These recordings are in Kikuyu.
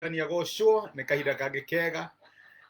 Mwathani agocwo nĩ kahinda kangĩ kega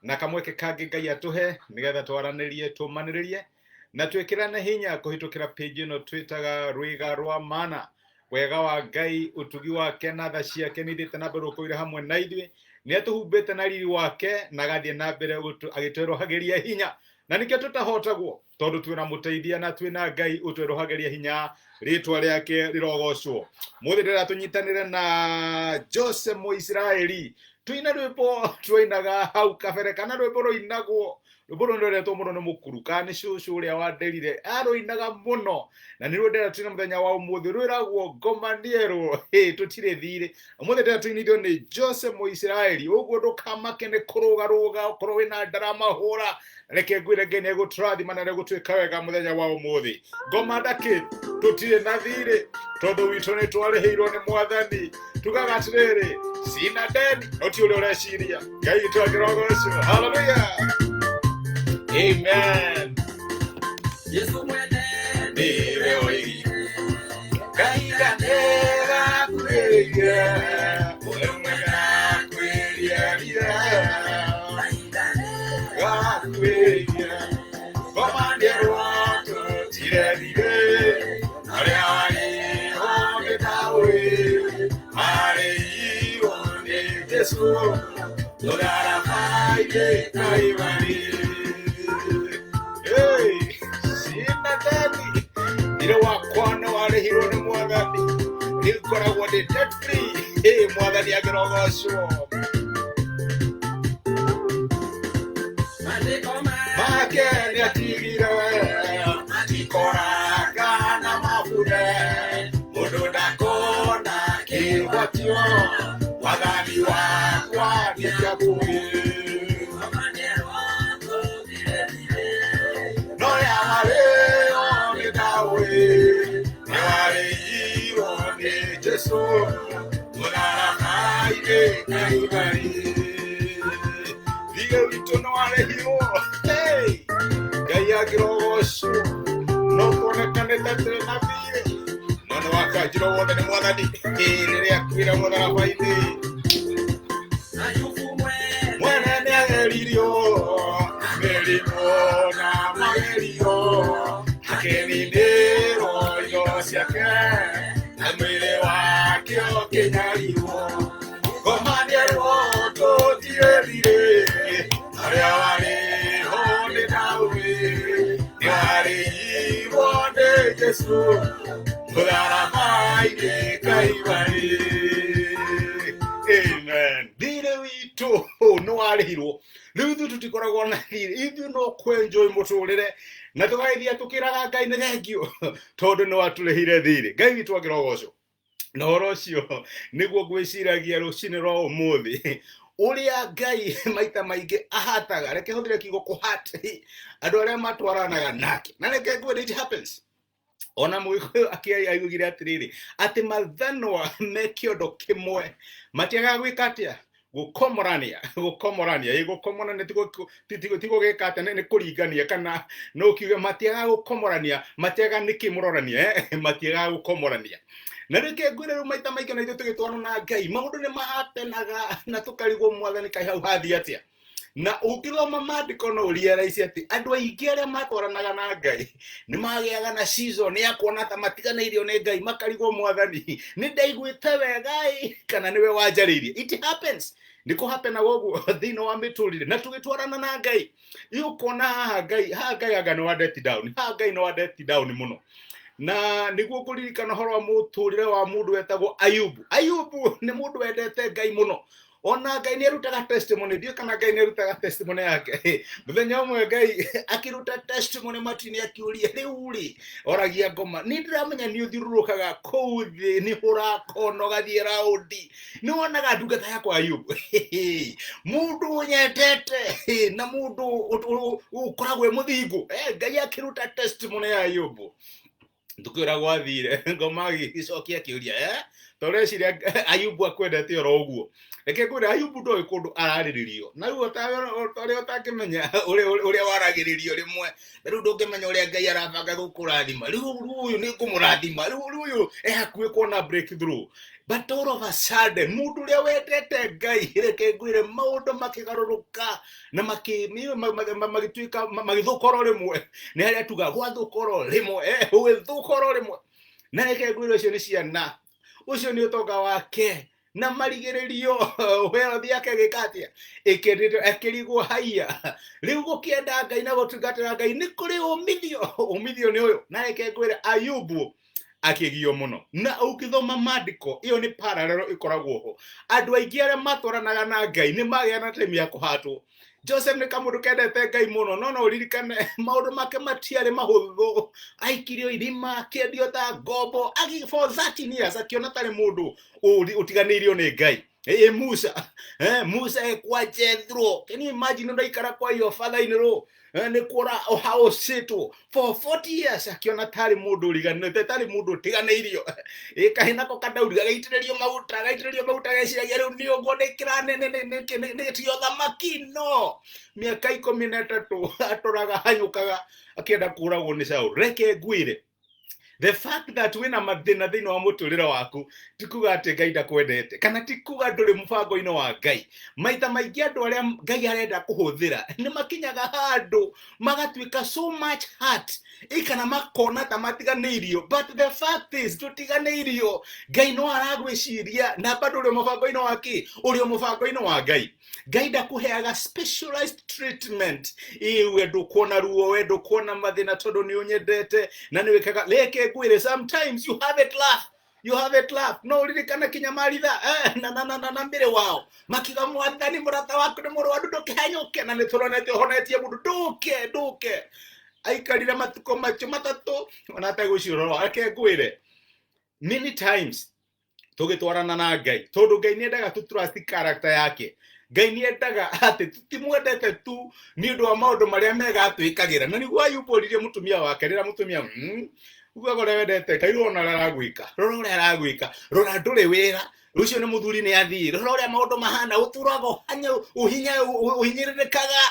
na kamweke kangĩ Ngai atũhe nĩgetha twaranĩrie, tũmanĩrĩrie na twĩkĩrane hinya kũhĩtũkĩra page ĩno twĩtaga Rwĩga rwa Mana. Wega wa Ngai, ũtugi wake na tha ciake nĩ ithiĩte na mbere gũkũire hamwe na ithuĩ. Nĩ atũhumbĩte na riri wake na agathiĩ na mbere agĩtwerũhagĩria hinya, na nĩkĩo tũtahotagwo, tondũ twĩna mũteithia na twĩna Ngai ũtwerũhagĩria hinya. Rĩtwa rĩake rĩrogocwo. Mũthĩ ndĩrenda tũnyitanĩre na Jose Mũisiraeli tũine rwĩmbo twainaga hau kabere, kana rwĩmbo rũinagwo. Rwĩmbo rũu nĩrwendetwo mũno nĩ mũkuru kana nĩ cũcũ ũrĩa wanderire, arũinaga mũno, na nĩruo ndĩrenda tũine mũthenya wa ũmũthĩ. Rwĩragwo Ngoma Nĩerwo. Hĩ, tũtirĩ thirĩ. Ũmũthĩ ndĩrenda tũinithio nĩ Jose Mũisiraeli. Ũguo ndũkamake nĩ kũrũgarũga, ũkorwo wĩna ndarama hũra. Reke ngwĩre Ngai nĩegũtũrathima na nĩegũtwĩka wega mũthenya wa ũmũthĩ. Ngoma ndakĩ, tũtirĩ na thirĩ, tondũ witũ nĩ twarĩhĩirwo nĩ Mwathani. Tugaga atĩrĩrĩ, sina deni, no ti ũrĩa ũreciria. Ngai witũ akĩrogocwo. Haleluya, amen. Yesu mwene nĩwe oigire kahinda nĩgakuhĩrĩirie, ũrĩmwe ndakwĩrierire gakuhĩrĩirie. Ngoma nĩerwo tũtirĩ thirĩ, arĩa warĩho nĩ taũĩ marĩirwo nĩ Jesũ mũtharaba-inĩ Kaibarĩ. Hey, sina deni, thirĩ wakwa nĩ warĩhirwo nĩ Mwathani, rĩu ngoragwo ndĩ debt free. Hey, Mwathani akĩrogocwo. Maandĩko make nĩ atigire matikoraga na mabure, mũndũ ndakona kĩgwatio. Wathani wakwa nĩ kĩakuhĩ, no yarĩo nĩ ndaũĩ nĩwarĩirwo nĩ Jesũ mũtharaba-inĩ Kaibarĩ. Thirĩ witũ nĩwarĩhirwo. Hey! Ngai angĩrogocwo. No kuonekane ta twĩ na thirĩ, no nĩwakanjirwo wothe nĩ Mwathani rĩrĩa akuire mũtharaba-inĩ. Ayubu mwene mwene nĩageririo na mĩrimũ na magerio, akĩninĩrwo indo ciake na mwĩrĩ wake ũkĩnyarirwo. Ngoma nĩerwo tũtirĩ thirĩ, arĩa warĩho nĩ Daudi nĩwarĩirwo nĩ Jesũ mũtharaba-inĩ Kaibarĩ. Amen. Thirĩ witũ nĩ warĩhirwo. Rĩu ithuĩ tũtikoragwo na thirĩ, ithuĩ no kwenjoy mũtũrĩre na tũgagĩthiĩ tũkĩraga Ngai nĩ thengiũ, tondũ nĩ watũrĩhire thirĩ. Ngai witũ akĩrogocwo. Na ũhoro ũcio nĩguo ngwĩciragia rũcinĩ rwa ũmũthĩ, ũrĩa Ngai maita maingĩ ahataga, reke hũthĩre kiugo kũhat, andũ arĩa matwaranaga nake. Na reke ngwĩre, it happens. Ona Mũgĩkũyũ augire atĩrĩrĩ, atĩ mathanwa me kĩondo kĩmwe matiagaga gwĩka atĩa? Gũkomorania. Gũkomorania, ĩ, gũkomorania ti gũgĩka atĩa, nĩ kũringania, kana no kiuge matiagaga gũkomorania, matiagaga nĩkĩ mũrorania, matiagaga gũkomorania. Na reke ngwĩre, rĩu maita maingĩ na ithuĩ tũgĩtwarana na Ngai, maũndũ nĩ mahapenaga na tũkarigwo, Mwathani, kaĩ hau hathiĩ atĩa? Na ũngĩthoma maandĩko no ũrealize atĩ andũ aingĩ arĩa matwaranaga na Ngai nĩ magĩaga na season ya kuona ta matiganĩirio nĩ Ngai, makarigwo, Mwathani, nĩ ndaiguĩte wega ĩ, kana nĩwe wanjarĩirie? It happens, nĩ kũhapenaga ũguo thĩinĩ wa mĩtũrĩre na tũgĩtwarana na Ngai. Ĩ, ũkona haha Ngai, haha Ngai anga nĩ wa let down, haha Ngai nĩ wa let down mũno. Na nĩguo ngũririkana ũhoro wa mũtũrĩre wa mũndũ wetagwo Ayubu. Ayubu nĩ mũndũ wendete Ngai mũno, ona Ngai nĩ arutaga testimony. Ndiũĩ kana Ngai nĩ arutaga testimony yake. Mũthenya ũmwe Ngai akĩruta testimony matu-inĩ, akĩũria, rĩu rĩ, oragia ngoma, nĩ ndĩramenya nĩ ũthiũrũrũkaga kũu thĩ, nĩ ũrakona ũgathiĩ raundi, nĩ wonaga ndungata yakwa Ayubu, mũndũ ũnyendete na mũndũ ũkoragwo e mũthingu. Ngai akĩruta testimony ya Ayubu. Tukĩra gwathire, ngoma agĩcokia akĩũria, to ũreciria Ayubu akwendete oro ũguo? Reke ngwĩre, Ayubu ndoĩ kũndũ ararĩrĩrio na rĩu ũrĩa ũtangĩmenya ũrĩa waragĩrĩrio rĩmwe, na rĩu ndũngĩmenya ũrĩa Ngai arabanga gũkũrathima. Rĩu ũyũ nĩ ngũmũrathima, rĩu ũyũ e hakuhĩ kuona breakthrough, but all of a sudden mũndũ ũrĩa wendete Ngai, reke ngwĩre, maũndũ makĩgarũrũka na magĩtuĩka magĩthũka oro rĩmwe. Nĩ harĩa tuga gwathũka oro rĩmwe, gũgĩthũka oro rĩmwe. Na reke ngwĩre, ũcio nĩ ciana, ũcio nĩ ũtonga wake na marigĩrĩrio wealth yake ĩgĩka atĩa? Ĩkĩrĩrwo, akĩrigwo haiya, rĩu gũkĩenda Ngai na gũtungatĩra Ngai nĩ kũrĩ umithio? Umithio nĩ ũyũ. Na reke ngwĩre, Ayubu akĩgio mũno. Na ũngĩthoma maandĩko, ĩyo nĩ parallel ĩkoragwo ho. Andũ aingĩ arĩa matwaranaga na Ngai nĩ magĩa na time ya kũhatwo. Joseph nĩ kamũndũ kendete Ngai mũno, no no ũririkane maũndũ make matiarĩ mahũthũ. Aikirio irima, akĩendio ta ngombo for 13 years, akĩona tarĩ mũndũ ũtiganĩirio nĩ Ngai. Ĩ Musa, Musa e kwa Jethro. Can you imagine ũraikara kwa your father in law, nĩ kuora ũhaũcĩtwo for 40 years, akĩona tarĩ mũndũ ũriganĩte, tarĩ mũndũ ũtiganĩirio. Ĩ kahĩ nako kadaudi gagaitĩrĩrio maguta, gagaitĩrĩrio maguta, geciragia rĩu nĩ ũguo nĩ nĩ tio thamaki. No mĩaka 13 atũraga hanyũkaga akĩenda kũragwo nĩ Saul. Reke ngwĩre, the fact that wĩna mathĩna thĩinĩ wa mũtũrĩre waku ti kuga atĩ Ngai ndakwendete, kana ti kuga ndũrĩ mũbango-inĩ wa Ngai. Maita maingĩ andũ arĩa Ngai arenda kũhũthĩra nĩ makinyaga handũ magatuĩka so much hurt, kana makona ta matiganĩirio, but the fact is tũtiganĩirio. Ngai no aragwĩciria na bado ũrĩ mũbango-inĩ wa kĩ? Ũrĩ mũbango-inĩ wa Ngai. Ngai ndakũheaga specialized treatment. Ĩ we ndũkuona ruo, we ndũkuona mathĩna, tondũ nĩ ũnyendete na nĩ wĩkaga. Reke ngwĩre, sometimes you have it rough, you have it rough. No ũririkane kinya Maritha, na mbere wao makiuga, "Mwathani, mũrata waku nĩ mũrwaru, ndũkĩhanyũke, na nĩ tũronete ũhonetie mũndũ, ndũke, ndũke." Aikarire matukũ macio 3 ona ategwĩciria. Reke ngwĩre, many times tũgĩtwarana na Ngai, tondũ Ngai nĩ endaga tũ trust character yake. Ngai nĩ endaga atĩ tũtimwendete tu nĩ ũndũ wa maũndũ marĩa mega atwĩkagĩra. Na nĩguo Ayubu oririe mũtumia wake, rĩrĩa mũtumia ugaga ũrĩa wendete Ngai, rora ũrĩa aragwĩka, rora ũrĩa aragwĩka, rora ndũrĩ wĩra, rũcio nĩ mũthuri nĩ athiĩ, rora ũrĩa maũndũ mahana, ũtũraga ũhinyĩrĩrĩkaga.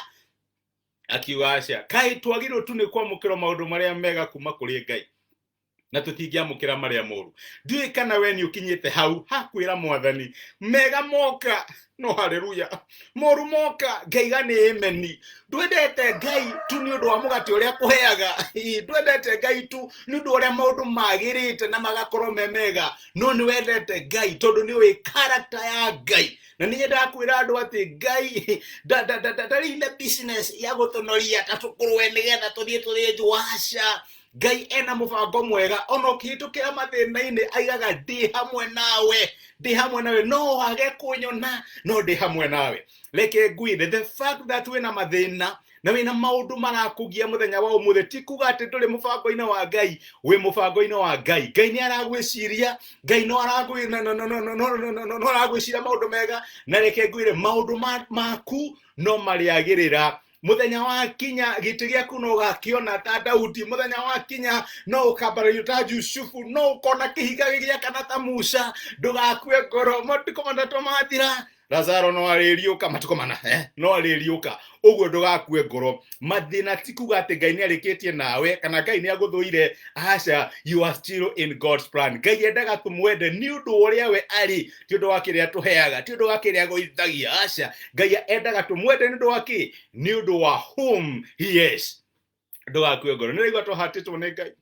Akiuga, "Aca, kaĩ twagĩrĩirwo tu nĩ kwamũkĩra maũndũ marĩa mega kuma kũrĩ Ngai na tũtingĩamũkĩra marĩa moru?" Ndiũĩ kana we nĩ ũkinyĩte hau hakwĩra Mwathani, mega moka no haleluya, moru moka ngaiga nĩ ameni. Ndwendete Ngai tu nĩ ũndũ wa mũgate ũrĩa kũheaga. Ĩ, ndwendete Ngai tu nĩ ũndũ ũrĩa maũndũ magĩrĩte na magakorwo me mega, no nĩ wendete Ngai tondũ nĩ ũĩ character ya Ngai. Na nĩ nyendaga kwĩra andũ atĩ Ngai ndarĩ na business ya gũtũnoria ta tũkũrwe nĩgetha tũthiĩ tũthĩnjwo. Aca, Ngai ena mũbango mwega. Ona ũkĩhĩtũkĩra mathĩna-inĩ, aigaga, "Ndĩ hamwe nawe, ndĩ hamwe nawe. No wage kũnyona, no ndĩ hamwe nawe." Reke ngwĩre, the fact that wĩna mathĩna na wĩna maũndũ marakũgia mũthenya wa ũmũthĩ ti kuga atĩ ndũrĩ mũbango-inĩ wa Ngai. Wĩ mũbango-inĩ wa Ngai. Ngai nĩ aragwĩciria. Ngai no aragwĩ no no no no no no no no no aragwĩciria maũndũ mega. Na reke ngwĩre, maũndũ maku no marĩagĩrĩra. Mũthenya wa kinya, gĩtĩ gĩaku no ũgakĩona ta Daudi. Mũthenya wa kinya, no ũkambarario ta Jusufu, no ũkona kĩhiga gĩgĩakana ta Musa. Ndũgakue ngoro. Matukũ 3 mathira, Lazaro no arĩriũka. Matukũ 4, no arĩriũka. Ũguo ndũgakue ngoro. Mathĩna ti kuga atĩ Ngai nĩ arĩkĩtie nawe kana Ngai nĩ agũthũire. Aca, you are still in God's plan. Ngai endaga tũmwende nĩ ũndũ wa ũrĩa we arĩ, ti ũndũ wa kĩrĩa tũheaga, ti ũndũ wa kĩrĩa agũithagia. Aca, Ngai endaga tũmwende nĩ ũndũ wa kĩ? Nĩ ũndũ wa whom he is. Ndũgakue ngoro. Nĩ raigua tũhatĩtwo nĩ Ngai.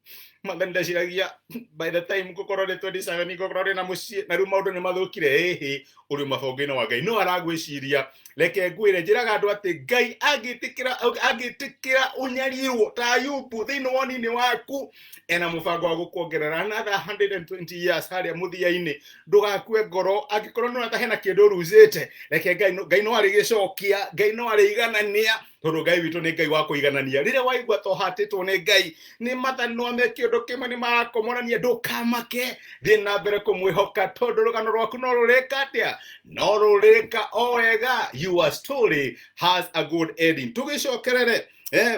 Mwathani, ndeciragia by the time ngũkorwo ndĩ 27 ngũkorwo ndĩ na mũciĩ, na rĩu maũndũ nĩ mathũkire. Ĩhĩ, ũrĩ mabongo-inĩ wa Ngai, no aragwĩciria. Reke ngwĩre, njĩraga andũ atĩ Ngai angĩtĩkĩra ũnyarirwo ta Ayubu thĩinĩ wa ũnini waku, ena mũbango wa gũkuongerera another 120 years harĩa mũthia-inĩ. Ndũgakue ngoro. Angĩkorwo nĩ ũrata hena kĩndũ ũruzĩte, reke Ngai, Ngai no arĩgĩcokia, Ngai no arĩiganania, tondũ Ngai witũ nĩ Ngai wa kũiganania. Rĩrĩa waigua tohatĩtwo nĩ Ngai, nĩ mathani no me kĩũndũ kĩmwe nĩ marakomorania, ndũkamake. Thiĩ na mbere kũmwĩhoka, tondũ rũgano rwaku no rũrĩka atĩa? No rũrĩka o wega. Your story has a good ending. Tũgĩcokerere,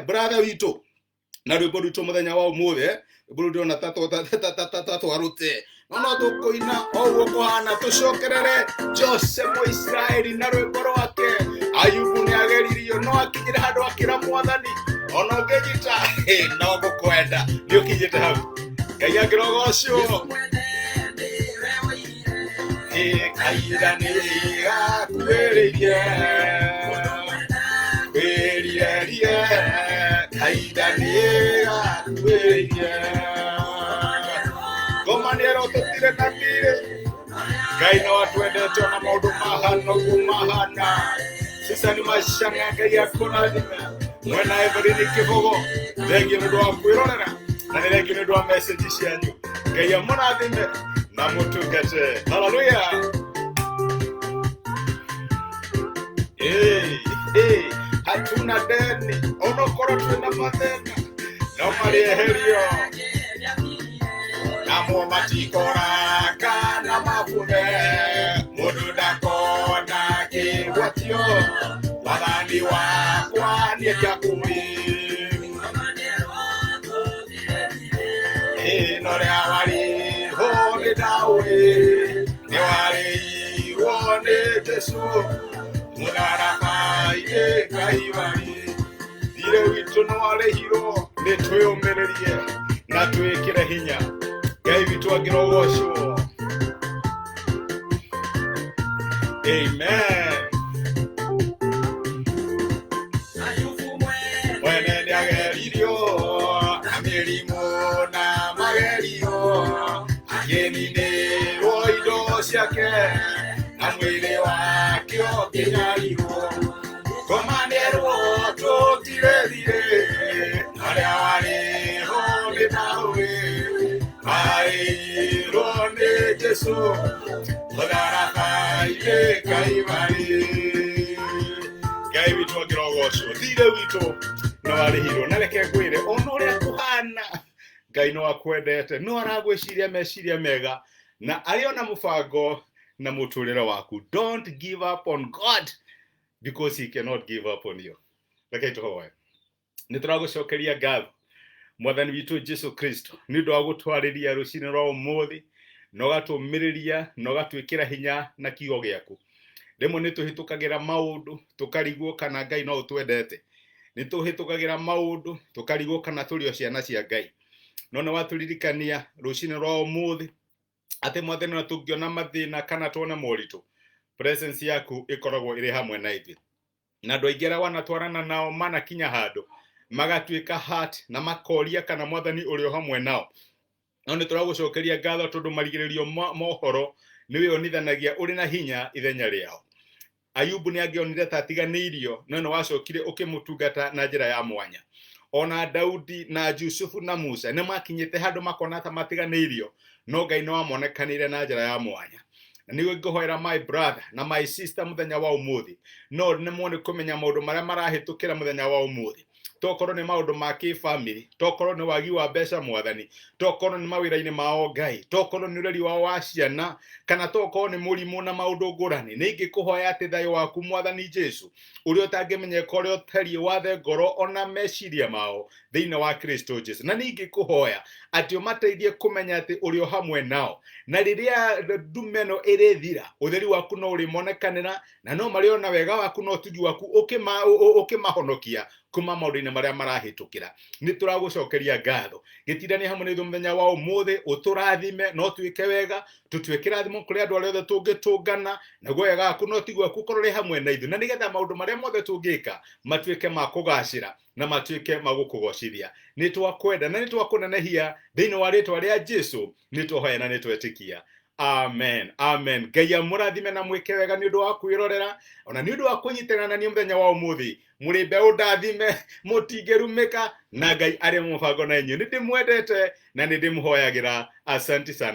brother witũ, na rwĩmbo rwitũ mũthenya wa ũmũthĩ. Rwĩmbo rũu ndĩrona ta twarũte. No tũkũina o ũguo kũhana tũcokerere Jose Mũisiraeli na rwĩmbo rwake. Ayubu nĩ ageririo no akinyire handũ akĩra mwathani ona ũngĩnyita no ngũkwenda. Nĩ ũkinyĩte hau. Ngai angĩrogocwo. Kaira nĩ gakuhĩrĩirie kwĩrirĩrie kaira nĩ gakuhĩrĩirie ngoma nĩ erotũtire na thirĩ. Ngai no atwendete ona maũndũ mahana ũguo mahana. Susan Machang'a Ngai akũrathime. Mwena Evelyn Kĩbogo thengiũ nĩ ũndũ wa kwĩrorera na nĩ thengiũ nĩ ũndũ wa message cianyu. Ngai amũrathime na mũtungate. Haleluya. Hey, hey, hatuna deni onokorwo twĩna mathĩna no marĩeherio namo matikora kana mabuthe mũndũ ndakona kĩgwatio wathani wakwa nĩngĩakũĩ ĩno rĩa warĩho nĩ ndaũĩ nĩ warĩirwo nĩ Jesũ mũtharaba-inĩ Ngai warĩ thirĩ witũ nĩ warĩhirwo nĩ twĩyũmĩrĩrie na twĩkĩre hinya. Ngai witũ angĩrogocwo. Amen. Mwene nĩageririo na mĩrimũ na magerio akĩninĩrwo indo ciake na mwĩrĩ wake ũkĩnyarirwo. Ngoma nĩerwo tũtire thirĩ harĩa warĩho nĩ ndaũĩ warĩirwo nĩ Jesũ mũtharaba-inĩ Ngai warĩ. Ngai witũ angĩrogocwo. Thirĩ witũ nĩ warĩhirwo. Na reke ngwĩre ona ũrĩa kũhana Ngai no akwendete no aragwĩciria meciria mega na arĩ ona mũbango na mũtũrĩre waku. Don't give up on God because he cannot give up on you. Reke tũhoe. Nĩ tũragũcokeria ngatho mwathani witũ Jesu Kristo nĩ ũndũ wa gũtwarĩria rũcinĩ rwa ũmũthĩ na ũgatũmĩrĩria na ũgatwĩkĩra hinya na kiugo gĩaku. Rĩmwe nĩ tũhĩtũkagĩra maũndũ tũkarigwo kana Ngai no ũtwendete. Nĩ tũhĩtũkagĩra maũndũ tũkarigwo kana tũrĩ o ciana cia Ngai. No nĩ watũririkania rũcinĩ rwa ũmũthĩ atĩ mwathani ona tũngĩona mathĩna kana tuone moritũ presence yaku ĩkoragwo ĩrĩ hamwe na ithuĩ. Na andũ aingĩ arĩa wanatwarana nao manakinya handũ magatuĩka heart na makoria kana mwathani ũrĩ o hamwe nao. No nĩ tũragũcokeria ngatho tondũ marigĩrĩrio mohoro nĩ wĩonithanagia ũrĩ na hinya ithenya rĩao. Ayubu nĩ angĩonire ta atiganĩirio no nĩ wacokire ũkĩmũtungata na njĩra ya mwanya. Ona Daudi na Jusufu na Musa nĩ makinyĩte handũ makona ta matiganĩirio no Ngai nĩ wamonekanĩire na njĩra ya mwanya. Na nĩguo ngũhoera my brother na my sister mũthenya wa ũmũthĩ no nĩmwo nĩ kũmenya maũndũ marĩa marahĩtũkĩra mũthenya wa ũmũthĩ. Tokorwo nĩ maũndũ ma kĩbamĩrĩ, tokorwo nĩ wagi wa mbeca mwathani, tokorwo nĩ mawĩra-inĩ mao Ngai, tokorwo nĩ ũreri wao wa ciana, kana tokorwo nĩ mũrimũ na maũndũ ngũrani. Nĩ ingĩkũhoya atĩ thayũ waku mwathani Jesu ũrĩa ũtangĩmenyeka ũrĩa ũtariĩ wathe ngoro ona meciria mao thĩinĩ wa Kristo Jesu. Na nĩ ingĩkũhoya atĩ ũmateithie kũmenya atĩ ũrĩ o hamwe nao, na rĩrĩa ndume ĩno ĩrĩthira ũtheri waku no ũrĩmonekanĩra na no marĩona wega waku na ũtugi waku ũkĩmahonokia kuma maũndũ-inĩ marĩa marahĩtũkĩra. Nĩ tũragũcokeria ngatho. Gĩtindanie hamwe na ithuĩ mũthenya wa ũmũthĩ, ũtũrathime na ũtwĩke wega, tũtuĩke kĩrathimo kũrĩ andũ arĩa othe tũngĩtũngana, naguo wega waku na ũtugi waku ũkorwo ũrĩ hamwe na ithuĩ, na nĩgetha maũndũ marĩa mothe tũngĩka matuĩke ma kũgacĩra na matuĩke ma gũkũgocithia. Nĩ twakwenda na nĩ twakũnenehia thĩinĩ wa rĩtwa rĩa Jesu, nĩ twahoya na nĩ twetĩkia. Amen. Amen. Ngai amũrathime na mwĩke wega nĩ ũndũ wa kwĩrorera ona nĩ ũndũ wa kũnyitana na niĩ mũthenya wa ũmũthĩ. Mũrĩ mbeũ ndathime, mũtingĩrumĩka, na Ngai arĩ mũbango na inyuĩ. Nĩ ndĩmwendete na nĩ ndĩmũhoyagĩra. Asante sana.